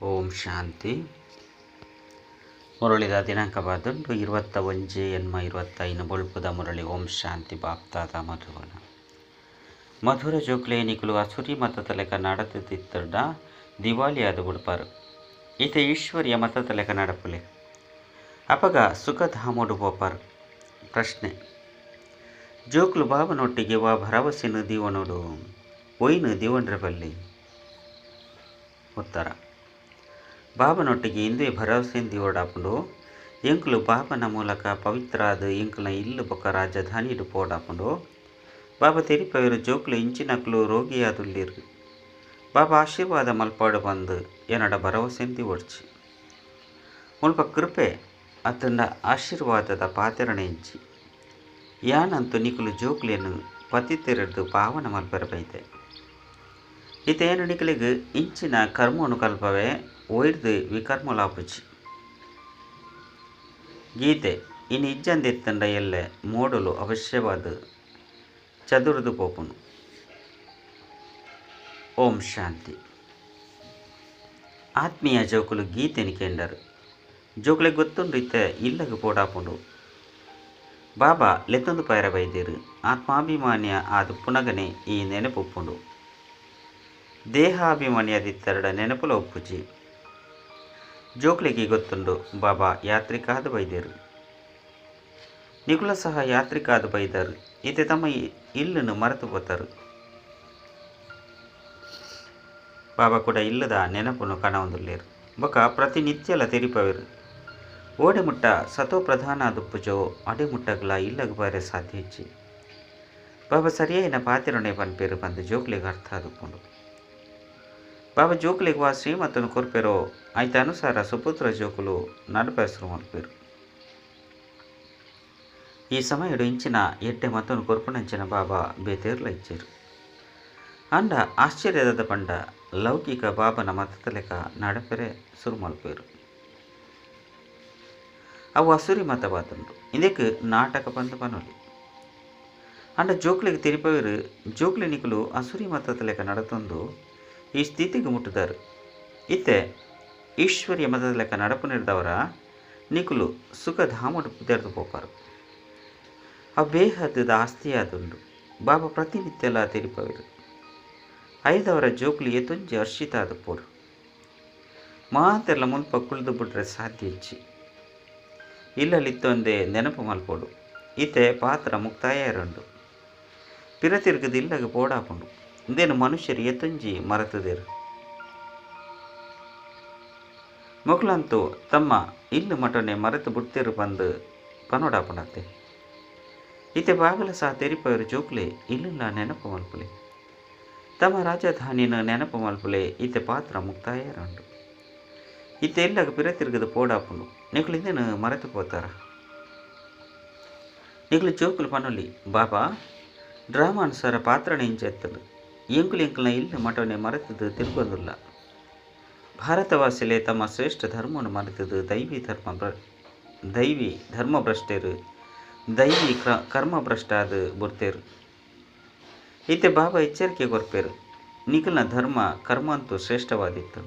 ಓಂ ಶಾಂತಿ. ಮುರಳಿದ ದಿನಾಂಕ ಬಾದುಂಡು 21 ಎನ್ಮ 25 ಬೊಳ್ಪುದ ಮುರಳಿ. ಓಂ ಶಾಂತಿ. ಬಾಪ್ತಾದ ಮಧುವನ ಮಧುರ ಜೋಕ್ಲೆ ನಿಕುಲು ಅಸುರಿ ಮತದ ಲೆಕ್ಕ ನಡತಿತ್ತಡ ದಿವಾಲಿ ಅದು ಬುಡ್ಪಾರು. ಈತ ಈಶ್ವರ್ಯ ಮತದ ಲೆಕ್ಕ ನಡಪುಲೆ ಅಪಗ ಸುಖಧಾಮೋಡು ಪೋಪಾರು. ಪ್ರಶ್ನೆ: ಜೋಕ್ಲು ಬಾಬನೊಟ್ಟಿಗೆ ವಾ ಭರವಸೆನು ದೀವನೋಡು ಒಯ್ನು ದಿವನ್ರೆ ಬಲ್ಲಿ? ಉತ್ತರ: ಬಾಬನೊಟ್ಟಿಗೆ ಇಂದುವೆ ಭರವಸೆನ್ ದಿವೋಡಾಪುಂಡು. ಎಂಕುಲು ಬಾಬನ ಮೂಲಕ ಪವಿತ್ರಾದ ಎಂಕುಲ್ನ ಇಲ್ಲು ಬೊಕ್ಕ ರಾಜಧಾನಿಡು ಪೋಡಾಪುಂಡು. ಬಾಬಾ ತೆರಿಪವೇರು ಜೋಕ್ಲು ಇಂಚಿನಕ್ಲು ರೋಗಿಯಾದುಲ್ಲಿರು. ಬಾಬಾ ಆಶೀರ್ವಾದ ಮಲ್ಪಾಡು ಬಂದು ಎನ್ನಡ ಭರವಸೆನ್ ದಿವೊಡ್ಚಿ. ಮುಲ್ಪ ಕೃಪೆ ಅತ್ತಂಡ ಆಶೀರ್ವಾದದ ಪಾತೆರಣೆ ಇಂಚಿ. ಯಾನಂತು ನಿಕುಲು ಜೋಕ್ಲೆನು ಪತಿತೆರೆಡ್ದು ಪಾವನ ಮಲ್ಪೆರ ಬೈದೆ. ಇತೇನು ನಿಕಲಿಗ್ ಇಂಚಿನ ಕರ್ಮನು ಕಲ್ಪವೆ ಒಯ್ದು ವಿಕರ್ಮಲಾಪುಜಿ. ಗೀತೆ ಇನ್ನು ಇಜ್ಜಂದಿತ್ತಂಡ ಎಲ್ಲೆ ಮೋಡಲು ಅವಶ್ಯವಾದ ಚದುರದು ಪೋಪುನು. ಓಂ ಶಾಂತಿ. ಆತ್ಮೀಯ ಜೋಕುಲು ಗೀತೆని ಕೇಂಡರು. ಜೋಕುಲೆ ಗೊತ್ತುಂಡು ಇತ್ತೆ ಇಲ್ಲಗ ಪೋಡಾಪುಂಡು. ಬಾಬಾ ಲೆತ್ತೊಂದು ಪೈರ ಬೈದೇರು. ಆತ್ಮಾಭಿಮಾನ್ಯ ಆದ ಪುನಗನೆ ಈ ನೆನಪುಪ್ಪುಂಡು. ದೇಹಾಭಿಮಾನಿಯಾದಿತ್ತೆರಡ ನೆನಪುಲ ಒಪ್ಪುಜಿ. ಜೋಕ್ಲಿಗೆ ಗೊತ್ತುಂಡು ಬಾಬಾ ಯಾತ್ರಿಕಾದ ಬೈದೇರು. ನಿಕುಲ ಸಹ ಯಾತ್ರಿಕಾದ ಬೈದರು. ಇತ್ತೆ ತಮ್ಮ ಇಲ್ಲನ್ನು ಮರೆತು ಪೋತಾರು. ಬಾಬಾ ಕೂಡ ಇಲ್ಲದ ನೆನಪುನು ಕಣವೊಂದುಲ್ಲೇರು. ಬೊಕ ಪ್ರತಿನಿತ್ಯಲ ತೆರಿಪವೇರು. ಓಡೆ ಮುಟ್ಟ ಸತೋ ಪ್ರಧಾನ ದುಪ್ಪುಜೋ ಅಡೆ ಮುಟ್ಟಗ್ಲ ಇಲ್ಲಗ ಬಾರೆ ಸಾಧ್ಯ ಇಜ್ಜಿ. ಬಾಬಾ ಸರಿಯಾಯಿನ ಪಾತಿರಣೆ ಪನ್ಪೇರು ಬಂದು ಜೋಕ್ಲಿಗೆ ಅರ್ಥ ಆದುಪ್ಪುಂಡು. ಬಾಬಾ ಜೋಕುಲಿಗೆ ವಾ ಶ್ರೀಮತನು ಕೊರ್ಪೆರೋ ಆಯ್ತ ಅನುಸಾರ ಸುಪುತ್ರ ಜೋಕುಲು ನಡಪೆಸರು ಮಲ್ಪೇರು. ಈ ಸಮಯಡು ಇಂಚಿನ ಎಡ್ಡೆ ಮತನು ಕೊರ್ಪುನಂಚಿನ ಬಾಬಾ ಬೇತೇರ್ಲ ಇಚ್ಚೇರು. ಅಂಡ ಆಶ್ಚರ್ಯದ ಪಂಡ ಲೌಕಿಕ ಬಾಬನ ಮತದ ಲೆಕ್ಕ ನಡಪೆರೆ ಸುರು ಮಲ್ಪೇರು. ಅವು ಅಸುರಿ ಮತವಾದುಂಡು. ಇದಕ್ಕೆ ನಾಟಕ ಬಂದು ಪನೊಲಿ. ಅಂಡ ಜೋಕ್ಲಿಗೆ ತಿರುಪವೇರು ಜೋಕ್ಲಿ ನಿಕುಲು ಅಸುರಿ ಮತದ ಲೆಕ್ಕ ನಡತೊಂದು ಈ ಸ್ಥಿತಿಗೆ ಮುಟ್ಟುದಾರು. ಇತ್ತೆ ಈಶ್ವರ್ಯ ಮತದ ಲೆಕ್ಕ ನಡಪು ನಿರ್ದವರ ನಿಕುಲು ಸುಖಧಾಮಡು ತೆರೆದು ಪೋಪಾರು. ಆ ಬೇಹದ್ದದ ಆಸ್ತಿಯಾದುಂಡು. ಬಾಬಾ ಪ್ರತಿನಿತ್ಯಲ ತೆರಿಪವೇರು. ಐದವರ ಜೋಕ್ಲಿ ಎತ್ತೊಂಜಿ ಹರ್ಷಿತ ಆದ ಪೋಡು. ಮಾತೆಲ್ಲ ಮುಲ್ಪ ಕುಳಿದು ಬಿಟ್ರೆ ಸಾಧ್ಯ ಇಚ್ಚಿ. ಇಲ್ಲಲಿತ್ತೊಂದೇ ನೆನಪು ಮಲ್ಪೋಡು. ಇತ್ತೆ ಪಾತ್ರ ಮುಕ್ತಾಯ ಇರಂಡು. ಪಿರತಿರ್ಗದ ಇಲ್ಲಗ ಪೋಡಾಪುಂಡು. ಇಂದೇನು ಮನುಷ್ಯರು ಎತ್ತೊಂಜಿ ಮರೆತದೇರು. ಮೊಕ್ಕಲಂತೂ ತಮ್ಮ ಇಲ್ಲು ಮಟನೆ ಮರೆತು ಬಿಡ್ತೇರು ಬಂದು ಪನೋಡಾಪುಂಡತ್ತೆ. ಇತ್ತೆ ಬಾಬಲ ಸಹ ತೆರಿಪವರು ಜೋಕ್ಲೆ ಇಲ್ಲುಲ್ಲ ನೆನಪು ಮಲ್ಪುಲೆ. ತಮ್ಮ ರಾಜಧಾನಿನ ನೆನಪು ಮಲ್ಪುಲೆ. ಇತ್ತೆ ಪಾತ್ರ ಮುಕ್ತಾಯ ರಂಡು. ಇತ್ತೆ ಇಲ್ಲಗ ಪಿರತಿರ್ಗದ ಪೋಡಾಪುಂಡು. ನಿಕುಲು ಇಂದೇನು ಮರೆತು ಪೋತಾರ. ನಿಕುಲು ಜೋಕುಲು ಪನೊಲಿ ಬಾಬಾ ಡ್ರಾಮಾನುಸಾರ ಪಾತ್ರಣ ಇಂಚೆತ್ತಲು ಎಂಕುಲು ಎಂಕುಲ್ನ ಇಲ್ಲ ಮಟನೆ ಮರೆತದು ತಿರುಗೊಂದುಲ್ಲ. ಭಾರತವಾಸಿಲೆ ತಮ್ಮ ಶ್ರೇಷ್ಠ ಧರ್ಮವನ್ನು ಮರೆತದು ದೈವಿ ಧರ್ಮ ಭ್ರಷ್ಟರು ದೈವಿ ಕರ್ಮ ಭ್ರಷ್ಟ ಅದು ಬುರ್ತೇರು. ಇತ್ತೆ ಬಾಬಾ ಎಚ್ಚರಿಕೆ ಕೊರ್ಪೇರು. ನಿಕಲ್ನ ಧರ್ಮ ಕರ್ಮ ಅಂತೂ ಶ್ರೇಷ್ಠವಾದಿತ್ತು.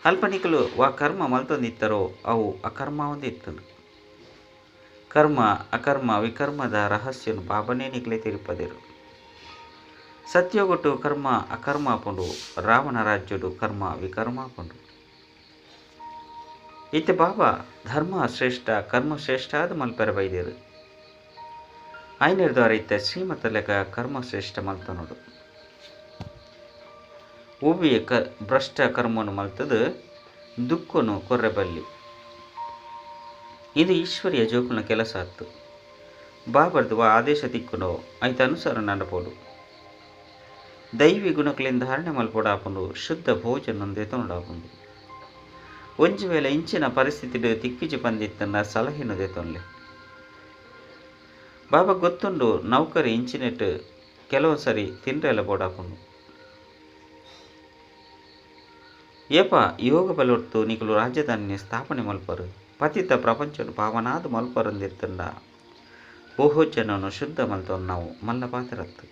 ಅಲ್ಪ ನಿಕಲು ವಾ ಕರ್ಮ ಮಲ್ತೊಂದಿತ್ತರೋ ಅವು ಅಕರ್ಮ ಒಂದಿತ್ತು. ಕರ್ಮ ಅಕರ್ಮ ವಿಕರ್ಮದ ರಹಸ್ಯನು ಬಾಬನೇ ನಿಕಲೆ ತಿರುಪದಿರು. ಸತ್ಯೋಗೊಟ್ಟು ಕರ್ಮ ಅಕರ್ಮ ಪುಂಡು. ರಾವಣ ರಾಜ್ಯಡು ಕರ್ಮ ವಿಕರ್ಮ ಪುಂಡು. ಇತ್ತೆ ಬಾಬಾ ಧರ್ಮ ಶ್ರೇಷ್ಠ ಕರ್ಮ ಶ್ರೇಷ್ಠ ಆದ ಮಲ್ಪೆರ ಬೈದೇರು. ಐನರ್ದವರ ಇತ್ತೆ ಶ್ರೀಮತ ಲೆಕ್ಕ ಕರ್ಮ ಶ್ರೇಷ್ಠ ಮಲ್ತನೋಡು. ಒವ್ವೆ ಭ್ರಷ್ಟ ಕರ್ಮನು ಮಲ್ತದು ದುಃಖನು ಕೊರ್ರೆಬಲ್ಲಿ. ಇದು ಈಶ್ವರಿಯ ಜೋಕುನ ಕೆಲಸ ಆತ್ತು. ಬಾಬರ್ದು ಆದೇಶ ತಿಕ್ಕುನೋ ಐತ ಅನುಸಾರ ನಡಪೋಡು. ದೈವಿ ಗುಣಕಲಿಂದ ಧಾರಣೆ ಮಲ್ಪೋಡಾಪುಂಡು. ಶುದ್ಧ ಭೋಜನ ದೆತೊಂಡಾಪುಂಡು. ಒಂಜಿ ವೇಳೆ ಇಂಚಿನ ಪರಿಸ್ಥಿತಿ ತಿಕ್ಕಿಜಿ ಪಂದಿತ್ತನ್ನ ಸಲಹೆನು ದೆತೊನ್ಲೆ. ಬಾಬಾ ಗೊತ್ತುಂಡು ನೌಕರಿ ಇಂಚಿನೆಟ್ ಕೆಲವು ಸರಿ ತಿಂಡ್ರೆಲ್ಲ ಬೋಡಾಪುಂಡು. ಏಪ ಯೋಗ ಬಲೊಡ್ತು ನಿಕುಲು ರಾಜಧಾನಿ ಸ್ಥಾಪನೆ ಮಲ್ಪರು. ಪತಿತ ಪ್ರಪಂಚನು ಪಾವನಾದ ಮಲ್ಪರಂದಿರ್ತಂಡ ಬಹುಜನನು ಶುದ್ಧ ಮಲ್ತೊನ್ ನಾವು ಮಲ್ಲ ಪಾತ್ರತ್ತು.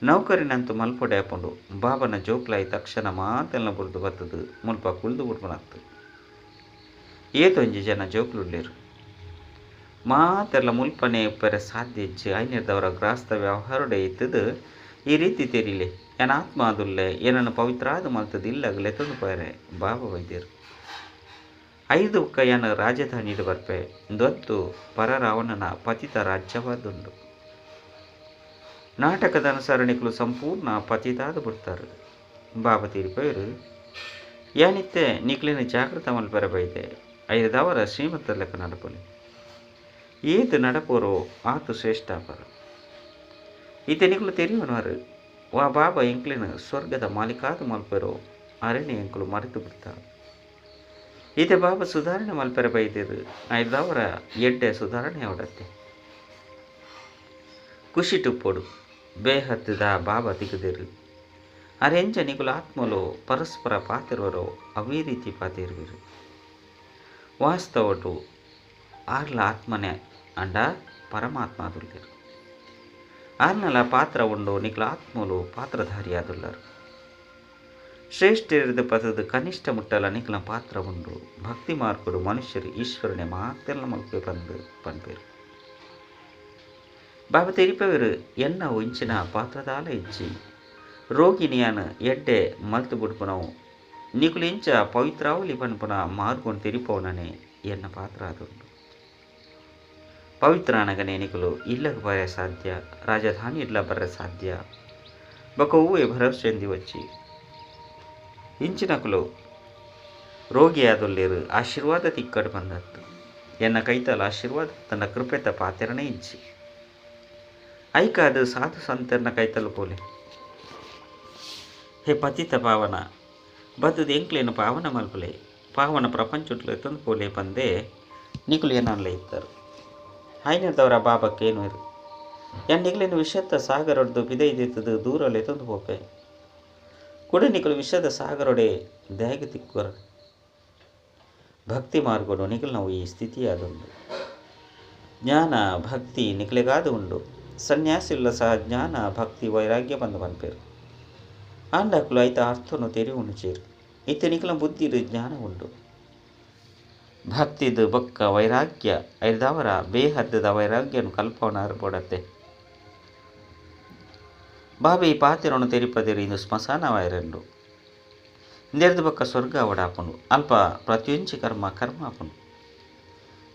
ನೌಕರಿನಂತು ಮಲ್ಪೊಡೆ ಆಪುಂಡು. ಬಾಬನ ಜೋಕ್ಲಾಯಿ ತಕ್ಷಣ ಮಾತೆಲ್ಲ ಬುಡ್ದು ಬತ್ತದು ಮುಲ್ಪ ಕುಲ್ದು ಬುಡ್ಪುನತ್ತು. ಏತೊಂಜಿ ಜನ ಜೋಕ್ಲುಲ್ಲೆರ್ ಮಾತೆರ್ಲ ಮುಲ್ಪನೆ ಉಪ್ಪೆರೆ ಸಾಧ್ಯ ಇಜ್ಜಿ. ಐನೆರ್ದವರ ಗ್ರಾಸ್ತ ವ್ಯವಹಾರಡೆ ಇತ್ತದು ಈ ರೀತಿ ತೆರಿಲೆ ಎನ ಆತ್ಮ ಆದುಲ್ಲೆ ಏನನ್ನು ಪವಿತ್ರಾದ ಮಲ್ತದ ಇಲ್ಲಗ್ ಲೆತ್ತೊಂದು ಪೋಯರೆ ಬಾಬಾ ವೈದ್ಯರು. 5 ಬೊಕ್ಕ ಯಾನ ರಾಜಧಾನಿಡ್ ಬರ್ಪೆ ಇಂದೊಂತು ಪರರಾವಣನ ಪತಿತ ರಾಜ್ಯವಾದುಂಡು. ನಾಟಕದ ಅನುಸರಣಿಕಲು ಸಂಪೂರ್ಣ ಪತಿತಾದ ಬಿಡ್ತಾರೆ. ಬಾಬಾ ತೀರ್ಪೇರು ಯಾನಿತ್ತೆ ನಿಕ್ಲಿನ ಜಾಗೃತ ಮಲ್ಪೆರೆ ಬೈದೆ. ಐದವರ ಶ್ರೀಮಂತ ಲೆಕ್ಕ ನಡಪೊಲಿ. ಏತ್ ನಡಪೋರೋ ಆತು ಶ್ರೇಷ್ಠ ಪರ. ಇತ್ತೆ ನಿಕ್ಲು ತೆರಿಯುವನವರು ವಾ ಬಾಬಾ ಎಂಕ್ಲಿನ ಸ್ವರ್ಗದ ಮಾಲೀಕಾದ ಮಲ್ಪೆರೋ ಅರಣೆ ಎಂಕುಲು ಮರೆತು ಬಿಡ್ತಾರೆ. ಇತ್ತೆ ಬಾಬಾ ಸುಧಾರಣೆ ಮಲ್ಪೆರೆ ಬೈದಿರು. ಐದವರ ಎಡ್ಡೆ ಸುಧಾರಣೆ ಅವಡತ್ತೆ. ಖುಷಿ ಟುಪ್ಪೊಡು ಬೇಹತ್ತದ ಬಾಬಾ ತಿಕ್ಕದಿರು. ಅರೆಂಜ ನಿಕುಲು ಆತ್ಮಲು ಪರಸ್ಪರ ಪಾತಿರುವರೋ ಅವೇ ರೀತಿ ಪಾತಿರುವಿರು. ವಾಸ್ತವಟು ಆರ್ಲ ಆತ್ಮನೆ ಅಂಡ ಪರಮಾತ್ಮ ಆದುಲ್ಲೆರು. ಆರ್ನಲ ಪಾತ್ರ ಉಂಡು ನಿಕುಲ ಆತ್ಮಲು ಪಾತ್ರಧಾರಿಯಾದುಲ್ಲರು. ಶ್ರೇಷ್ಠರಿದ ಪದದ ಕನಿಷ್ಠ ಮುಟ್ಟಲ ನಿಕಲ ಪಾತ್ರ ಉಂಡು. ಭಕ್ತಿ ಮಾರ್ಕೊಡು ಮನುಷ್ಯರು ಈಶ್ವರನೇ ಮಾತೆಲ್ಲ ಮಲ್ಪೆ ಬಂದು ಪನ್ಪೇರು. ಬಾಬಾ ತೆರಿಪವರು ಎನ್ನ ಇಂಚಿನ ಪಾತ್ರದಾಲ ಇಜ್ಜಿ. ರೋಗಿಣಿಯನ ಎಡ್ಡೆ ಮಲ್ತು ಬುಡ್ಪುನವು ನಿಕುಲು ಇಂಚ ಪವಿತ್ರಾವಲಿ ಪನ್ಪುನ ಮಾರ್ಗೊಂಡು ತೆರಿಪವನನೆ ಎನ್ನ ಪಾತ್ರ ಆದುಂಡು. ಪವಿತ್ರ ಅನಗನೆ ನಿಕುಲು ಇಲ್ಲಗೆ ಬರ ಸಾಧ್ಯ, ರಾಜಧಾನಿ ಇಡ್ಲ ಬರ ಸಾಧ್ಯ. ಬೊಕ ಹೂವೆ ಭರವಸೆಂದಿ ವಚ್ಚಿ ಇಂಚಿನಕುಲು ರೋಗಿಯಾದೊಲ್ಲೇರು ಆಶೀರ್ವಾದ ತಿಕ್ಕಡು ಬಂದತ್ತು. ಎನ್ನ ಕೈತಲ ಆಶೀರ್ವಾದ ತನ್ನ ಕೃಪೆತ ಪಾತೆರನೆ ಇಂಚಿ ಐಕಾದ ಸಾಧು ಸಂತರ್ನ ಕೈತಲು ಪೋಲೆ. ಹೇ ಪತಿತ ಪಾವನ ಬತ್ತದ ಎಂಕ್ಲೇನು ಪಾವನ ಮಲ್ಪಲೆ ಪಾವನ ಪ್ರಪಂಚೊಟ್ಲು ತಂದು ಪೋಲೆ ಪಂದೆ ನಿಕುಲು ಏನನ್ಲ ಇತ್ತರು. ಐನದವರ ಬಾಬಕ್ಕೆ ಏನು ಇರು ಎನ್ ನಿಕ್ಲೇನು ವಿಷತ್ತ ಸಾಗರೊಡ್ದು ಬಿದೈದಿತ್ತದು ದೂರಲ್ಲೇ ತಂದು ಪೋಪೆ. ಕುಡ ನಿಕಲು ವಿಷದ ಸಾಗರೊಡೆ ದ್ಯಾಗ ತಿಕ್ಕುವರ. ಭಕ್ತಿ ಮಾರ್ಗೊಡು ನಿಕಲು ನಾವು ಈ ಸ್ಥಿತಿ ಆದುಂಡು. ಜ್ಞಾನ ಭಕ್ತಿ ನಿಕ್ಲೆಗಾದ ಉಂಡು. ಸನ್ಯಾಸಿಲ್ಲ ಸಹ ಜ್ಞಾನ ಭಕ್ತಿ ವೈರಾಗ್ಯ ಬಂದು ಪನ್ಪೇರು. ಆಂಡಾಕುಲು ಐತ ಅರ್ಥನು ತೆರಿವುಂಡು ಚೇರು. ಇತ್ತೆ ನಿಕಲ ಬುದ್ಧಿರು ಜ್ಞಾನ ಉಂಡು. ಭಕ್ತಿದು ಬೊಕ್ಕ ವೈರಾಗ್ಯ ಐದವರ ಬೇಹದ್ದದ ವೈರಾಗ್ಯನು ಕಲ್ಪವನ ಬೋಡತ್ತೆ. ಬಾಬೆ ಈ ಪಾತಿರನ್ನು ತೆರಿಪದಿರು ಇಂದು ಸ್ಮಶಾನ ವೈರಂಡು. ಇಂದೆರ್ದು ಬೊಕ್ಕ ಸ್ವರ್ಗ ಅವಡಾಪುಂಡು. ಅಲ್ಪ ಪ್ರತಿಯೊಂಜಿ ಕರ್ಮ ಕರ್ಮ ಆಪುಂಡು.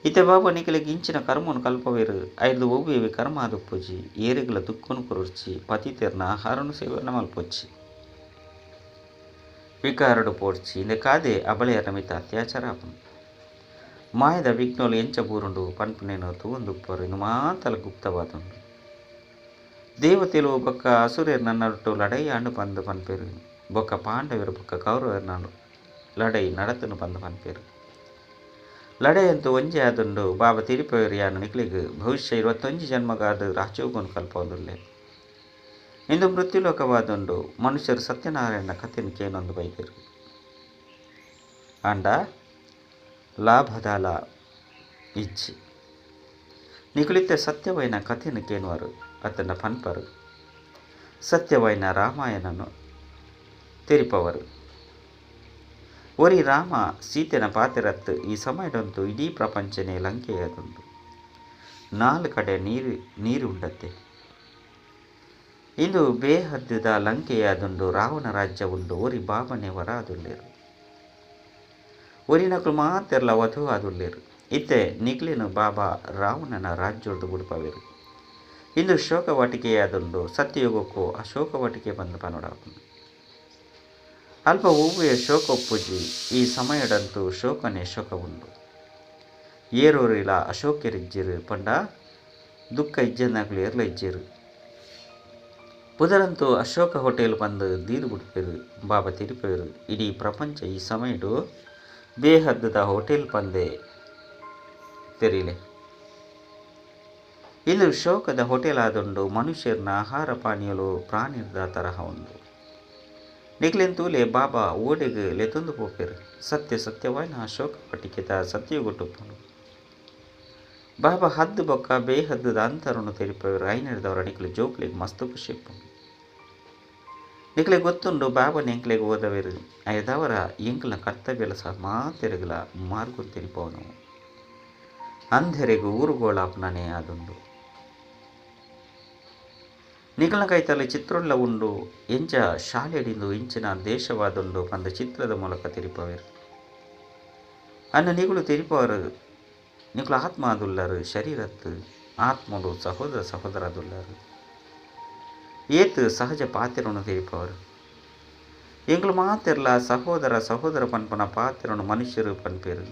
ಇತ್ತೆ ಬಾಬಾ ನಿಕಲಿಗೆ ಇಂಚಿನ ಕರ್ಮನು ಕಲ್ಪವೇರು. ಐದು ಒವ್ವೇವಿ ಕರ್ಮ ಆದುಪ್ಪುಜಿ. ಏರಿಗಲ ದುಃಖನು ಕೊರೊಡ್ಚಿ ಪತಿತೆರ್ನ ಆಹಾರನು ಸೇವನೆ ಮಲ್ಪೊಚ್ಚಿ ವಿಕಾರಡು ಪೋಡ್ಚಿ ಇಂದೆ ಕಾದೆ ಅಬಳೆಯರ ಮಿತ್ತ ಅತ್ಯಾಚಾರ ಆಪುಂಡು. ಮಾಯದ ವಿಘ್ನೋಲು ಎಂಚ ಬೂರುಂಡು ಪನ್ಪುನೇನು ತೂವೊಂದುಪ್ಪರು. ಇಂದು ಮಾತಲ ಗುಪ್ತವಾದುಂಡು. ದೇವತೆಲು ಬೊಕ್ಕ ಅಸುರೇರ್ ನನ್ನೊಟ್ಟು ಲಡೈ ಆಂಡು ಪಂದು ಪನ್ಪೇರು. ಬೊಕ್ಕ ಪಾಂಡವರು ಬೊಕ್ಕ ಕೌರವರ ಲಡೈ ನಡತನು ಪಂದು ಪನ್ಪೇರು. ಲಡೈಯಂತೂ ಒಂಜೆ ಆದುಂಡು. ಬಾಬಾ ತಿರುಪೇರು ಯಾನು ನಿಕ್ಲಿಗ್ ಭವಿಷ್ಯ 21 ಜನ್ಮಗಾದ ರಾಜಯೋಗನು ಕಲ್ಪೊಂದುಲ್ಲೆ. ಇಂದು ಮೃತ್ಯುಲೋಕವಾದುಂಡು. ಮನುಷ್ಯರು ಸತ್ಯನಾರಾಯಣ ಕಥೆನು ಕೇನೊಂದು ಬೈದರು. ಆಂಡ ಲಾಭದಾಲ ಇಜ್ಜಿ. ನಿಕುಲಿತ್ತೆ ಸತ್ಯವೈನ ಕಥೆನು ಕೇನುವರು ಅತನ ಪನ್ಪರು. ಸತ್ಯವೈನ ರಾಮಾಯಣನು ತೆರಿಪವರು. ಒರಿ ರಾಮ ಸೀತೆನ ಪಾತೆರತ್ತು ಈ ಸಮಯದಂತೂ ಇಡೀ ಪ್ರಪಂಚನೇ ಲಂಕೆಯಾದುಂಡು. 4 ಕಡೆ ನೀರು ಉಂಡತ್ತೆ. ಇಂದು ಬೇಹದ್ದುದ ಲಂಕೆಯಾದುಂಡು. ರಾವಣ ರಾಜ್ಯ ಉಂಡು. ಒರಿ ಬಾಬನೆ ವರ ಆದುಲ್ಲೇರು. ಒರಿನಕುಲು ಮಾತೆರ್ಲ ವಧು ಆದುಲ್ಲೇರು. ಇತ್ತೆ ನಿಕ್ಲಿನು ಬಾಬಾ ರಾವಣನ ರಾಜ್ಯೊಡ್ದು ಬುಡ್ಪವೇರು. ಇಂದು ಶೋಕವಾಟಿಕೆಯಾದುಂಡು. ಸತ್ಯಯುಗಕ್ಕೂ ಅಶೋಕವಾಟಿಕೆ ಬಂದು ಪನೊಡಾಪುಂಡು. ಅಲ್ಪ ಹೂವೆಯ ಶೋಕ ಒಪ್ಪುಜಿ. ಈ ಸಮಯಡಂತೂ ಶೋಕನೇ ಶೋಕ ಉಂಡು. ಏರೋರಿಲ ಅಶೋಕೆರಿಜ್ಜಿರು ಪಂಡ ದುಃಖ ಇಜ್ಜಂದಾಕ್ಲು ಏರ್ಲ ಇಜ್ಜಿರು. ಪುದರಂತೂ ಅಶೋಕ ಹೋಟೆಲ್ ಬಂದು ದೀದು ಬಿಡ್ಪೇರು. ಬಾಬಾ ತಿರುಪೇರು ಇಡೀ ಪ್ರಪಂಚ ಈ ಸಮಯಡು ಬೇಹದ್ದದ ಹೋಟೆಲ್ ಪಂದೆ ತೆರಿಲೆ. ಇದು ಶೋಕದ ಹೋಟೆಲ್ ಆದುಂಡು. ಮನುಷ್ಯರನ್ನ ಆಹಾರ ಪಾನೀಯಲು ಪ್ರಾಣಿದ ತರಹ ಉಂಡು. ನಿಕ್ಲೆನ್ ತೂಲೆ ಬಾಬಾ ಓಡೆಗ್ ಲೆತೊಂದು ಪೋಪೆರ್. ಸತ್ಯ ಸತ್ಯವಾಯಿನ ಅಶೋಕ ಪಟ್ಟಿಕೆತ ಸತ್ಯಗೊಟ್ಟುಪ್ಪುಂಡು. ಬಾಬಾ ಹದ್ದು ಬೊಕ್ಕ ಬೇಹದ್ದುದ ಅಂತರನ್ನು ತೆರಿಪೇರು. ಐನೆರ್ದವರ ನಿಕ್ಲು ಜೋಕ್ಲೆಗ್ ಮಸ್ತ್ ಖುಷಿ ಇಪ್ಪುಂಡು. ನಿಕ್ಲೆ ಗೊತ್ತುಂಡು ಬಾಬನ ಎಂಕ್ಲೆಗ್ ಓದವೆರು ಐದವರ ಎಂಕ್ಲ ಕರ್ತವ್ಯಲ ಸಹ ಮಾತೆರೆಗ್ಲ ಮಾರ್ಗು ತೆರಿಪವನು ಅಂಧೆರೆಗು ಊರುಗೋಳಾಪುನನೇ ಆದುಂಡು. ನಿಕಲ್ನ ಕೈತಲೆ ಚಿತ್ರೋಳ್ಳ ಉಂಡು ಎಂಚ ಶಾಲೆಡಿಂದು ಇಂಚಿನ ದೇಶವಾದುಂಡು ಪಂದ ಚಿತ್ರದ ಮೂಲಕ ತೆರಿಪವೆರು. ಅನ್ನ ನಿಗುಳು ತೆರಿಪವರು ನಿಕುಲು ಆತ್ಮ ಆದುಲ್ಲರು ಶರೀರತ್ತು ಆತ್ಮಲು ಸಹೋದರ ಸಹೋದರದುಲ್ಲರು ಏತು ಸಹಜ ಪಾತ್ರವನ್ನು ತೆರಿಪವರು. ಎಂಕುಲು ಮಾತೆರ್ಲ ಸಹೋದರ ಸಹೋದರ ಪನ್ಪನ ಪಾತ್ರವನ್ನು ಮನುಷ್ಯರು ಪನ್ಪೇರು.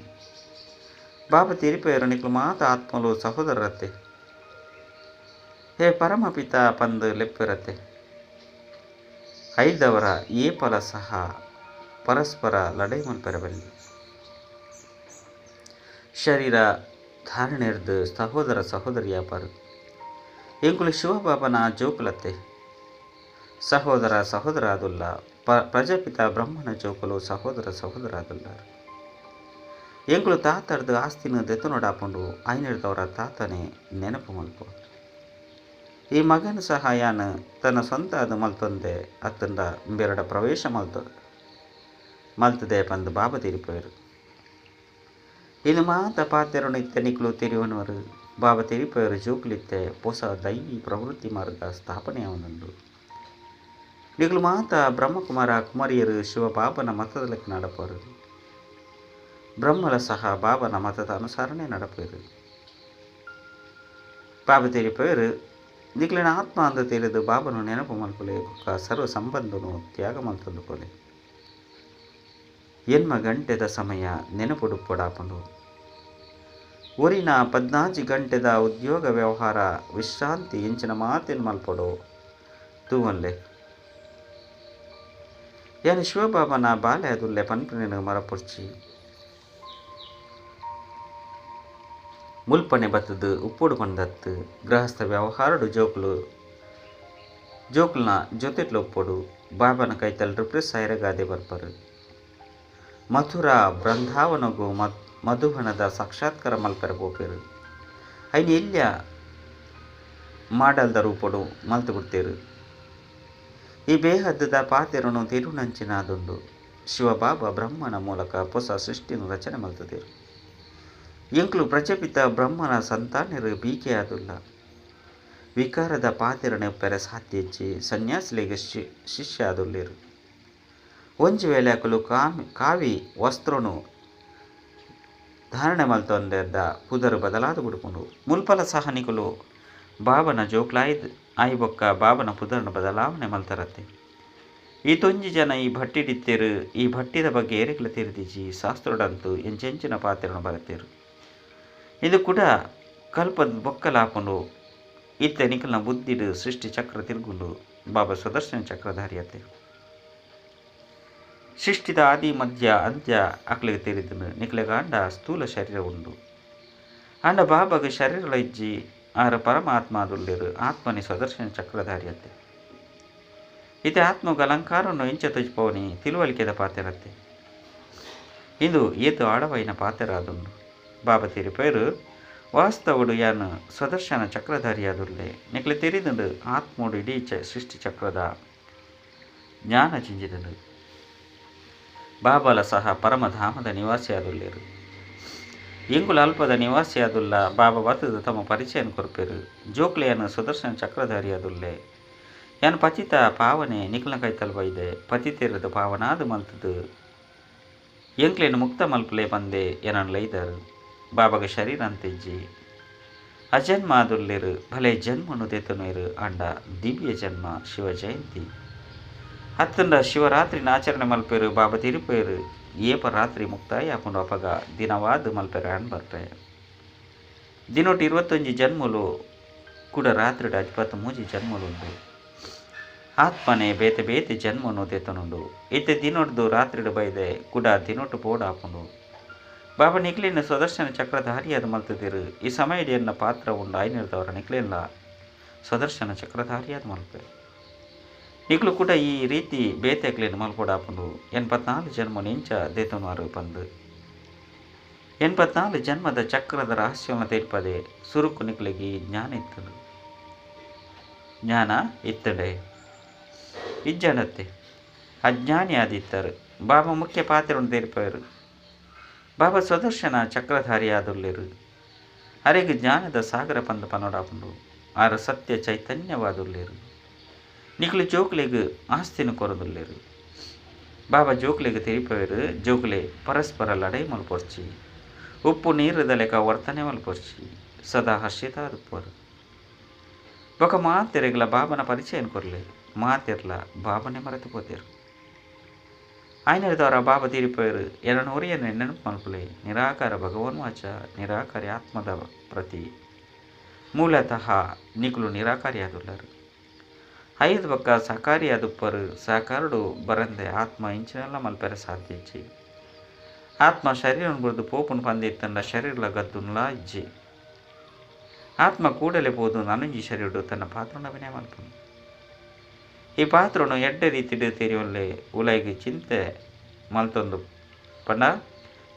ಬಾಬಾ ತೆರಿಪೇರು ನಿಕುಲು ಮಾತ ಆತ್ಮಲು ಸಹೋದರರತ್ತೆ ಹೇ ಪರಮಪಿತ ಪಂದು ಲೆಪ್ಪಿರತ್ತೆ. ಐದವರ ಏಪಲ ಸಹ ಪರಸ್ಪರ ಲಡೈ ಮಲ್ಪೆರಬಲ್ಲಿ. ಶರೀರ ಧಾರಣೆರ್ದು ಸಹೋದರ ಸಹೋದರಿಯಾಪರು ಎಂಕುಲು ಶಿವಬಾಬನ ಜೋಕುಲತ್ತೆ ಸಹೋದರ ಸಹೋದರ ಆದುಲ್ಲ. ಪ್ರಜಾಪಿತ ಬ್ರಹ್ಮನ ಜೋಕುಲು ಸಹೋದರ ಸಹೋದರ ಆದುಲ್ಲಾರು. ಎಂಕುಲು ತಾತರ್ದು ಆಸ್ತಿನ ದೆತ್ತನೊಡಾಪುಂಡು ಐನಿಡ್ದವರ ತಾತನೇ ನೆನಪು ಮಲ್ಪು. ಈ ಮಗನ ಸಹಾಯನ ತನ್ನ ಸ್ವಂತ ಅದು ಮಲ್ತೊಂದೆ ಅತ್ತಂದ ಬೆರಡ ಪ್ರವೇಶ ಮಲ್ತದೆ ಪಂದು ಬಾಬಾ ತೆರಿಪೋಯರು. ಇನ್ನು ಮಾತ ಪಾತೆರನು ಇತ್ತೆ ನಿಕ್ಲು ತೆರಿವನವರು ಬಾಬಾ ತೆರಿಪೋಯರು ಜೋಕುಲಿತ್ತೆ ಹೊಸ ದೈವಿ ಪ್ರವೃತ್ತಿ ಮಾರ್ಗ ಸ್ಥಾಪನೆಯಾವನುಂಡು. ನಿಕ್ಲು ಮಾತ ಬ್ರಹ್ಮಕುಮಾರ ಕುಮಾರಿಯರು ಶಿವಬಾಬನ ಮತದ ಲೆಕ್ಕ ನಡಪರು. ಬ್ರಹ್ಮಲ ಸಹ ಬಾಬನ ಮತದ ಅನುಸರಣೆ ನಡಪೇರು. ಬಾಬಾ ತೆರಿಪೋಯರು ನಿಕ್ಲಿನ ಆತ್ಮ ಅಂದ ತಿಳಿದು ಬಾಬನು ನೆನಪು ಮಲ್ಪಲೆ ಬೊಕ್ಕ ಸರ್ವ ಸಂಬಂಧನು ತ್ಯಾಗ ಮಲ್ತಂದು ಪೋಲೆ. ಎನ್ಮ ಗಂಟೆದ ಸಮಯ ನೆನಪುಡುಪೊಡಾಪುಂಡು. ಒರಿನ 14 ಗಂಟೆದ ಉದ್ಯೋಗ ವ್ಯವಹಾರ ವಿಶ್ರಾಂತಿ ಎಂಚಿನ ಮಾತಿನ ಮಲ್ಪೊಡು ತೂವನ್ಲೆ. ಯಾನ್ ಶಿವಬಾಬನ ಬಾಲೆ ಅದುಲ್ಲೆ ಪನ್ಪಿನ ಮರಪೊರ್ಚಿ. ಮುಲ್ಪನೆ ಬತ್ತದು ಉಪ್ಪುಡು ಪಂದತ್ತು ಗೃಹಸ್ಥ ವ್ಯವಹಾರಡು ಜೋಕುಲು ಜೋಕುಲ್ನ ಜೊತೆಟ್ಲ ಉಪ್ಪೊಡು. ಬಾಬನ ಕೈತಲ್ ರಿಪ್ರೆಸ್ ಐರಗಾದೆ ಬರ್ಪರು. ಮಥುರಾ ಬೃಂದಾವನಗು ಮಧುಬನದ ಸಾಕ್ಷಾತ್ಕಾರ ಮಲ್ಪೆರ ಪೋಪೆರು. ಐನ ಎಲ್ಯ ಮಾಡಲ್ದ ರೂಪೊಡು ಮಲ್ತು ಬಿಡ್ತೇರು. ಈ ಬೇಹದ್ದದ ಪಾತೆರನು ತಿರುನಂಚಿನಾದುಂಡು. ಶಿವಬಾಬಾ ಬ್ರಹ್ಮನ ಮೂಲಕ ಹೊಸ ಸೃಷ್ಟಿಯನ್ನು ರಚನೆ ಮಲ್ತದೇರು. ಎಂಕ್ಲು ಪ್ರಜಾಪಿತ ಬ್ರಹ್ಮನ ಸಂತಾನರು ಬೀಕೆ ಆದುಲ್ಲ. ವಿಕಾರದ ಪಾತೆರನೆ ಪೆರೆ ಸಾಧ್ಯಜ್ಜಿ ಸನ್ಯಾಸಿಲಿಗೆ ಶಿಷ್ಯ ಆದುಲ್ಲೇರು. ಒಂಜಿ ವೇಳೆ ಅಕಲು ಕಾವಿ ವಸ್ತ್ರನು ಧಾರಣೆ ಮಲ್ತೊಂದೆದ್ದ ಪುದರು ಬದಲಾದ ಬಿಡ್ಕೊಂಡು ಮುಲ್ಪಲ ಸಹ ನಿಕುಲು ಬಾಬನ ಜೋಕ್ಲಾಯ್ದು ಆಯಿ ಬೊಕ್ಕ ಬಾಬನ ಪುದರನ್ನು ಬದಲಾವಣೆ ಮಲ್ತರತ್ತೆ. ಈ ತೊಂಜಿ ಜನ ಈ ಭಟ್ಟಿಡಿತ್ತೇರು. ಈ ಭಟ್ಟಿದ ಬಗ್ಗೆ ಏರೆಗ್ಲ ತೆರೆದಿಜಿ ಶಾಸ್ತ್ರಡಂತೂ ಎಂಚೆಂಚಿನ ಪಾತ್ರನು ಬರತೇರು. ಇದು ಕೂಡ ಕಲ್ಪದ ಬೊಕ್ಕಲಾಪುಂಡು. ಇತ್ತೆ ನಿಕಲ್ನ ಬುದ್ಧಿಡು ಸೃಷ್ಟಿ ಚಕ್ರ ತಿರುಗುಂಡು. ಬಾಬಾ ಸುದರ್ಶನ ಚಕ್ರಧಾರಿಯತೆ. ಸೃಷ್ಟಿದ ಆದಿ ಮಧ್ಯ ಅಂತ್ಯ ಅಕ್ಲಿಗೆ ತೆರಿದನು. ನಿಕ್ಲೆಗಾಂಡ ಸ್ಥೂಲ ಶರೀರ ಉಂಡು. ಅಂಡ ಬಾಬಾಗ ಶರೀರ ಇಜ್ಜಿ ಆರ ಪರಮಾತ್ಮ ದುಲ್ಲೇರು. ಆತ್ಮನಿ ಸುದರ್ಶನ ಚಕ್ರಧಾರಿಯತೆ. ಇತ್ತೆ ಆತ್ಮಗ ಅಲಂಕಾರವನ್ನು ಇಂಚ ತುಜ್ಪವನಿ ತಿಳುವಳಿಕೆದ ಪಾತೆರತ್ತೆ. ಇಂದು ಏತು ಆಡವೈನ ಪಾತೆರಾದುಂಡು. ಬಾಬಾ ತೆರಿಪೇರು ವಾಸ್ತವಡು ಯಾನು ಸುದರ್ಶನ ಚಕ್ರಧಾರಿಯಾದುಲ್ಲೆ. ನಿಕ್ಲೆ ತೆರಿದುಂಡು ಆತ್ಮೋಡು ಇಡೀ ಸೃಷ್ಟಿ ಚಕ್ರದ ಜ್ಞಾನ ಚಿಂಜಿದುಂಡು. ಬಾಬಾಲ ಸಹ ಪರಮಧಾಮದ ನಿವಾಸಿಯಾದುಲ್ಲೇರು. ಎಂಕುಲ ಅಲ್ಪದ ನಿವಾಸಿಯಾದುಲ್ಲ. ಬಾಬಾ ಬತ್ತದ ತಮ್ಮ ಪರಿಚಯನ ಕೊರ್ಪೇರು. ಜೋಕ್ಲೆಯನ್ನು ಸುದರ್ಶನ ಚಕ್ರಧಾರಿಯಾದುಲ್ಲೆ. ಯಾನು ಪತಿತ ಪಾವನೆ ನಿಕ್ಲನ ಕೈತಲ್ ಬೈದೆ ಪತಿತೇರದ ಪಾವನಾದ ಮಲ್ತದು ಎಂಕ್ಲೇನು ಮುಕ್ತ ಮಲ್ಪಲೆ ಬಂದೆ ಏನನ್ ಲೈದರು. ಬಾಬಾಗ ಶರೀರ ಅಂತಿಜ್ಜಿ ಅಜನ್ಮ ಆದುಲ್ಲೇರು. ಭಲೆ ಜನ್ಮನು ದೇತನೇರು ಅಂಡ ದಿವ್ಯ ಜನ್ಮ ಶಿವ ಜಯಂತಿ ಅತ್ತಂಡ ಶಿವರಾತ್ರಿನ ಆಚರಣೆ ಮಲ್ಪೇರು. ಬಾಬಾ ತಿರುಪೇರು ಏಪ ರಾತ್ರಿ ಮುಕ್ತಾಯ ಹಾಕೊಂಡು ಅಪಗ ದಿನವಾದ ಮಲ್ಪೆರ ಅನ್ ಬರ್ಪೆ. ದಿನೊಟ್ಟು 21 ಜನ್ಮಲು ಕೂಡ ರಾತ್ರಿ 23 ಜನ್ಮಲುಂಡು. ಆತ್ಮನೆ ಬೇತೆ ಬೇತೆ ಜನ್ಮನು ದೇತನುಂಡು. ಇತ್ತೆ ದಿನೊಡ್ದು ರಾತ್ರಿಡು ಬೈದೆ ಕೂಡ ದಿನೊಟ್ಟು ಪೋಡ ಹಾಕೊಂಡು ಬಾಬಾ ನಿಕ್ಲಿನ ಸುದರ್ಶನ ಚಕ್ರಧಾರಿಯಾದ ಮಲ್ತದಿರು. ಈ ಸಮಯಡಿಯನ್ನ ಪಾತ್ರ ಉಂಡು ಆಯ್ನಿರ್ದವರ ನಿಕ್ಲಿನ ಸುದರ್ಶನ ಚಕ್ರಧಾರಿಯಾದ ಮಲ್ಪೆ. ನಿಕ್ಲು ಕೂಡ ಈ ರೀತಿ ಬೇತೆಕ್ಲಿನ ಮಲ್ಪೊಡಾಪುಂಡು. 84 ಜನ್ಮ ನಿಂಚ ದೇತನುವಾರು ಪಂದು 84 ಜನ್ಮದ ಚಕ್ರದ ರಹಸ್ಯವನ್ನು ತೆರಿಪದೆ ಸುರುಕು ನಿಕ್ಲಿಗೆ ಜ್ಞಾನ ಇತ್ತದು. ಜ್ಞಾನ ಇತ್ತಡೆ. ಇಜ್ಜಾಂಡತ್ತೆ ಅಜ್ಞಾನಿ ಆದಿತ್ತಾರೆ. ಬಾಬಾ ಮುಖ್ಯ ಪಾತ್ರವನ್ನು ತೆರಿಪವರು. ಬಾಬಾ ಸ್ವದರ್ಶನ ಚಕ್ರಧಾರಿ ಆದುಲ್ಲೇರು. ಅರೆಗ್ ಜ್ಞಾನದ ಸಾಗರ ಪಂದ ಪನೋಡಾಪುಂಡು. ಆರ ಸತ್ಯ ಚೈತನ್ಯವಾದುಲ್ಲೇರು. ನಿಕ್ಲು ಜೋಕ್ಲೆಗ್ ಆಸ್ತಿನ ಕೊರದುಲ್ಲೇರು. ಬಾಬಾ ಜೋಕ್ಲೆಗ್ ತೆರಿಪವರು, ಜೋಕ್ಲೆ ಪರಸ್ಪರ ಲಡೈ ಮಲ್ಪೊರ್ಚಿ, ಉಪ್ಪು ನೀರುದ ಲೆಕ್ಕ ವರ್ತನೆ ಮಲ್ಪೊರ್ಚಿ, ಸದಾ ಹರ್ಷಿತ ಆದುಪ್ಪರು. ಬೊಕ ಮಾತೆರೆಗ್ಲ ಬಾಬನ ಪರಿಚಯ ಕೊರ್ಲೆ, ಮಾತೆರ್ಲ ಬಾಬನೆ ಮರೆತು ಪೋತೇರು. ಆಯ್ನದವರ ಬಾಬಾ ತೀರಿಪೋಯರು ಎರನೂರಿಯನ್ನು ನೆನಪು ಮಲ್ಪುಲೆ. ನಿರಾಕಾರ ಭಗವಾನ್ ವಾಚ ನಿರಾಕಾರಿ ಆತ್ಮದ ಪ್ರತಿ ಮೂಲತಃ ನಿಕುಲು ನಿರಾಕಾರಿಯಾದುಲ್ಲರು. ಐದು ಬೊಕ್ಕ ಸಹಕಾರಿಯಾದುಪ್ಪರು. ಸಹಕಾರಡು ಬರಂದೆ ಆತ್ಮ ಇಂಚಿನೆಲ್ಲ ಮಲ್ಪೆರೆ ಸಾಧ್ಯ ಇಜ್ಜಿ. ಆತ್ಮ ಶರೀರವನ್ನು ಬುಡ್ದು ಪೋಪುನು ಪಂದಿತ್ತಂಡ ಶರೀರಲ ಗದ್ದುನ್ಲಾ ಇಜ್ಜಿ. ಆತ್ಮ ಕೂಡಲೇ ಪೋದು ನನೊಂಜಿ ಶರೀರಡು ತನ್ನ ಪಾತ್ರನ ಅಭಿನಯ ಮಲ್ಪುನು. ಈ ಪಾತ್ರನು ಎಡ್ಡೆ ರೀತಿಡ್ ತೆರಿಯೊಲ್ಲೆ ಉಲೈಗ್ ಚಿಂತೆ ಮಲ್ತೊಂದು ಪಂಡ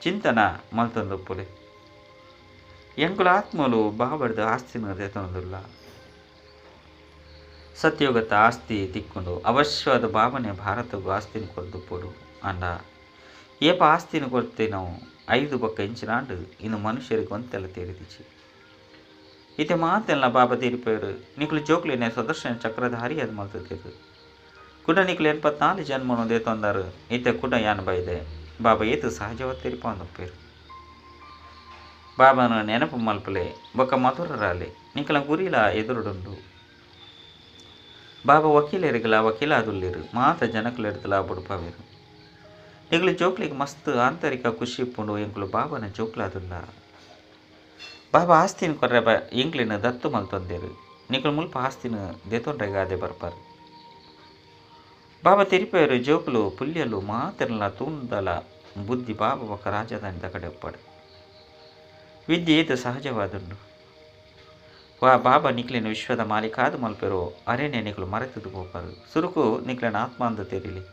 ಚಿಂತನ ಮಲ್ತೊಂದುಪ್ಪುಲೆ. ಎಂಕುಲ ಆತ್ಮಲು ಬಾಬಡ್ದು ಆಸ್ತಿನ ದೆತೊಂದುಲ್ಲ. ಸತ್ಯೋಗತ ಆಸ್ತಿ ತಿಕ್ಕೊಂಡು ಅವಶ್ಯವಾದ ಭಾವನೆ ಭಾರತಗೂ ಆಸ್ತಿನ ಕೊರ್ದುಪ್ಪೊಡು. ಅಂಡ ಏಪ ಆಸ್ತಿನ ಕೊರ್ತೆ ನಾವು 5 ಬೊಕ್ಕ ಇಂಚಿನಾಂಡು ಇನ್ನು ಮನುಷ್ಯರಿಗೆ ಒಂತೆಲ್ಲ ತೇರಿದಿಚ್ಚಿ. ಇತ್ತೆ ಮಾತೆಲ್ಲ ಬಾಬಾ ತೀರಿಪೇರು. ನಿಕ್ಲು ಜೋಕ್ಲಿನೆ ಸ್ವದರ್ಶನ ಚಕ್ರಧಾರಿ ಅದು ಮಲ್ತುತ್ತೇರು. ಕುಡ ನಿಕ್ಲು 84 ಜನ್ಮನು ದೇತೊಂದಾರು. ಇತ್ತೆ ಕುಡ ಯಾನ್ ಬೈದೆ ಬಾಬಾ ಏತು ಸಹಜವ ತೆರಿಪೊಂದುಪ್ಪೇರು. ಬಾಬಾನ ನೆನಪು ಮಲ್ಪಲೆ ಬೊಕ್ಕ ಮಧುರರಾಲೆ ನಿಕ್ಲ ಗುರಿಲ ಎದುರುಡುಂಡು. ಬಾಬಾ ವಕೀಲರಿಗಲ ವಕೀಲಾದುಲ್ಲೇರು. ಮಾತ ಜನಕುಲೆಡ್ದಲ ಬುಡುಪವೇರು. ನಿಕ್ಲು ಜೋಕ್ಲಿಗೆ ಮಸ್ತ್ ಆಂತರಿಕ ಖುಷಿ ಇಪ್ಪುಂಡು. ಎಂಕುಲು ಬಾಬಾನ ಜೋಕ್ಲಾದುಲ್ಲ. ಬಾಬಾ ಆಸ್ತಿನ ಕೊರ್ರೆ ಬ ಎಂಕ್ಲಿನ ದತ್ತು ಮಲ್ತೊಂದೇರು. ನಿಕ್ಲು ಮುಲ್ಪ ಆಸ್ತಿನ ದೆತೊಂಡ್ರೆಗಾದೆ ಬರ್ಪಾರು. ಬಾಬಾ ತೆರಿಪೇರು ಜೋಕುಲು ಪುಲ್ಯಲು ಮಾತೆರ್ಲ ತೂಂದಲ ಬುದ್ಧಿ ಬಾಬಾ ಬೊಕ್ಕ ರಾಜಧಾನಿದ ಕಡೆ ಒಪ್ಪಾಡು. ವಿದ್ಯೆ ಏತು ಸಹಜವಾದುಂಡು. ವಾ ಬಾಬಾ ನಿಕ್ಲಿನ ವಿಶ್ವದ ಮಾಲೀಕಾದ ಮಲ್ಪೆರೋ ಅರೇನೆ ನಿಕ್ಲು ಮರೆತುದು ಪೋಪಾರು. ಸುರುಕು ನಿಕ್ಲಿನ ಆತ್ಮ ಅಂದು ತೆರಿಲಿ.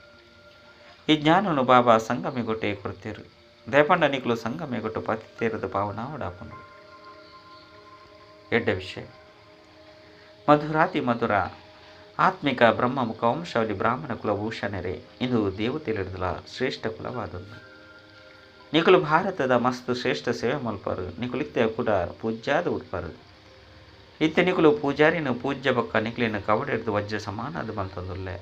ಈ ಜ್ಞಾನನು ಬಾಬಾ ಸಂಗಮಿಗೊಟ್ಟೆ ಕೊಡ್ತೇರು. ದೇಪಂಡ ನಿಕ್ಲು ಸಂಗಮಿಗೊಟ್ಟು ಪತಿ ತೇರದ ಭಾವನಾವಡಾಪುಂಡು. ಎಡ್ಡ ವಿಷಯ ಮಧುರಾತಿ ಮಧುರ ಆತ್ಮಿಕ ಬ್ರಹ್ಮ ಮುಖವಂಶಾವಳಿ ಬ್ರಾಹ್ಮಣ ಕುಲಭೂಷಣರೇ ಇಂದು ದೇವತೆಲಿಡ್ದಲ ಶ್ರೇಷ್ಠ ಕುಲವಾದದ್ದು. ನಿಕುಲು ಭಾರತದ ಮಸ್ತ್ ಶ್ರೇಷ್ಠ ಸೇವೆ ಮಲ್ಪಾರು. ನಿಕುಲು ಇತ್ತೆ ಕೂಡ ಪೂಜ್ಯಾದ ಉಡ್ಪಾರು. ಇತ್ತೆ ನಿಕುಲು ಪೂಜಾರಿನ ಪೂಜ್ಯ ಬೊಕ್ಕ ನಿಕ್ಲಿನ ಕವಡೆಡ್ದು ವಜ್ರ ಸಮಾನದ ಮಲ್ತೊಂದುಲ್ಲೆ.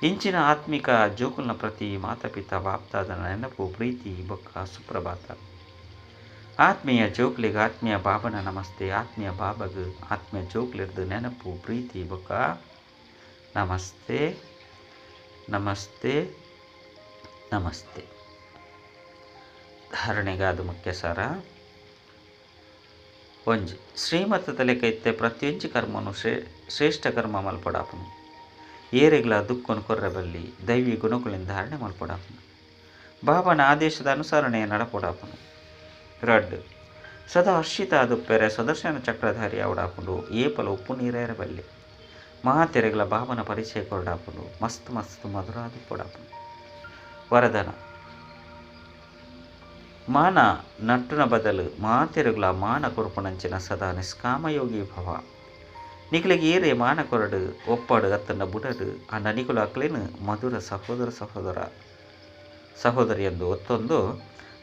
ಇಂಚಿನ ಆತ್ಮಿಕ ಜೋಕುಲ್ನ ಪ್ರತಿ ಮಾತಾಪಿತ ಬಾಪ್ತಾದ ನೆನಪು ಪ್ರೀತಿ ಬೊಕ್ಕ ಸುಪ್ರಭಾತ. ಆತ್ಮೀಯ ಜೋಕ್ಲಿಗೆ ಆತ್ಮೀಯ ಬಾಬನ ನಮಸ್ತೆ. ಆತ್ಮೀಯ ಬಾಬಗ್ ಆತ್ಮೀಯ ಜೋಕ್ಲಿಡ್ದು ನೆನಪು ಪ್ರೀತಿ ಬೊಕ್ಕ ನಮಸ್ತೆ ನಮಸ್ತೆ ನಮಸ್ತೆ. ಧಾರಣೆಗಾದ ಮುಖ್ಯ ಸಾರ. ಒಂಜಿ ಶ್ರೀಮತದ ಲೆಕ್ಕ ಇತ್ತೆ ಪ್ರತಿಯೊಂಜಿ ಕರ್ಮನು ಶ್ರೇಷ್ಠ ಕರ್ಮ ಮಲ್ಪಡಾಪುನು. ಏರೆಗ್ಲ ದುಃಖನು ಕೊರ್ರಬಲ್ಲಿ ದೈವಿ ಗುಣಕುಲಿಂದ ಧಾರಣೆ ಮಲ್ಪಡಾಪುನು. ಬಾಬನ ಆದೇಶದ ಅನುಸರಣೆ ನಡಪೊಡಾಪುನು. ರಡ್ಡು ಸದಾ ಹರ್ಷಿತ ಆದುಪ್ಪೆರೆ ಸ್ವದರ್ಶನ ಚಕ್ರಧಾರಿ ಅವಡಾಪುಂಡು. ಏಪಲ ಉಪ್ಪು ನೀರೇರಬಲ್ಲಿ ಮಹಾತೆರೆಗಳ ಬಾಬನ ಪರಿಚಯ ಕೊರಡಾಪುಂಡು. ಮಸ್ತ್ ಮಸ್ತ್ ಮಧುರ ಆದುಪ್ಪೊಡಾಪುಂಡು. ವರದಾನ ಮಾನ ನಟ್ಟುನ ಬದಲು ಮಾತೆರುಗಳ ಮಾನ ಕೊರ್ಪುನಂಚಿನ ಸದಾ ನಿಷ್ಕಾಮಯೋಗಿ ಭವ. ನಿಕಲಿಗೆ ಏರೆ ಮಾನ ಕೊರಡು ಒಪ್ಪಡು ಅತ್ತನ ಬುಡಡು ಅಂಡ ನಿಕುಲು ಅಕ್ಲೇನು ಮಧುರ ಸಹೋದರ ಸಹೋದರ ಸಹೋದರಿಯೆಂದು ಒತ್ತೊಂದು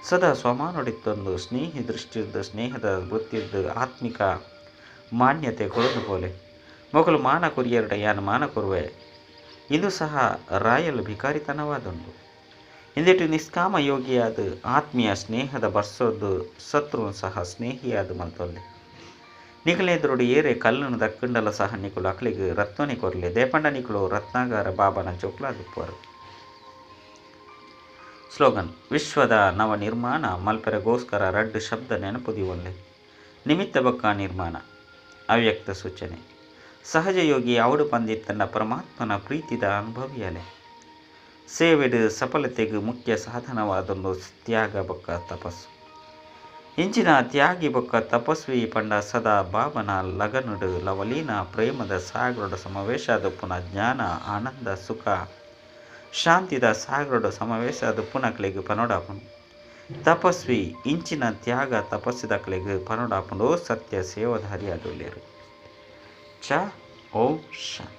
ಸದಾ ಸ್ವಮಾನೊಡಿತ್ತೊಂದು ಸ್ನೇಹಿ ದೃಷ್ಟಿದ್ದು ಸ್ನೇಹದ ವೃತ್ತಿದ್ದು ಆತ್ಮಿಕ ಮಾನ್ಯತೆ ಕೊರದು ಪೋಲೆ ಮೊಗಲು ಮಾನ ಕೊರಿಯರಡ ಯಾನು ಮಾನ ಕೊರುವೆ. ಇದು ಸಹ ರಾಯಲ್ ಭಿಕಾರಿತನವಾದುಂಡು. ಇಂದಿಟ್ಟು ನಿಷ್ಕಾಮ ಯೋಗಿಯಾದ ಆತ್ಮೀಯ ಸ್ನೇಹದ ಬರ್ಸೋದು ಶತ್ರು ಸಹ ಸ್ನೇಹಿಯಾದ ಮಲ್ತೊಲ್ಲೆ. ನಿಕಲೆದುರುಡು ಏರೆ ಕಲ್ಲನ್ನು ದಕ್ಕಂಡಲ ಸಹ ನಿಕುಲು ಅಕ್ಲಿಗೆ ರತ್ನನೆ ಕೊರಲೆ. ದೇಪಂಡ ನಿಕುಲು ರತ್ನಾಗಾರ ಬಾಬನ ಚೋಕ್ಲಾದುಪ್ಪರು. ಸ್ಲೋಗನ್ ವಿಶ್ವದ ನವ ನಿರ್ಮಾಣ ಮಲ್ಪೆರಗೋಸ್ಕರ ರಡ್ಡು ಶಬ್ದ ನೆನಪುದಿವೊಲ್ಲೆ. ನಿಮಿತ್ತ ಬೊಕ್ಕ ನಿರ್ಮಾಣ. ಅವ್ಯಕ್ತ ಸೂಚನೆ ಸಹಜಯೋಗಿ ಅವಡು ಪಂದಿತ್ತನ್ನ ಪರಮಾತ್ಮನ ಪ್ರೀತಿದ ಅನುಭವಿಯಲೆ. ಸೇವೆಡು ಸಫಲತೆಗೆ ಮುಖ್ಯ ಸಾಧನವಾದೊಂದು ತ್ಯಾಗ ಬೊಕ್ಕ ತಪಸ್ಸು. ಇಂಚಿನ ತ್ಯಾಗಿ ಬೊಕ್ಕ ತಪಸ್ವಿ ಪಂಡ ಸದಾ ಬಾಬನ ಲಗನುಡು ಲವಲೀನ ಪ್ರೇಮದ ಸಾಗರಡ ಸಮಾವೇಶದ ಪುನಃ ಜ್ಞಾನ ಆನಂದ ಸುಖ ಶಾಂತಿದ ಸಾಗರಡ ಸಮಾವೇಶದ ಪುನಕ್ಲೆಗ್ ಪನೋಡಾಪುಂಡು. ತಪಸ್ವಿ ಇಂಚಿನ ತ್ಯಾಗ ತಪಸ್ಸಿದಕ್ಲೆಗ್ ಪನೋಡಾಪುಂಡು. ಸತ್ಯ ಸೇವಧಾರಿ ಆದುಲ್ಲೇರು. ಚ ಓಂ ಶಾಂತಿ.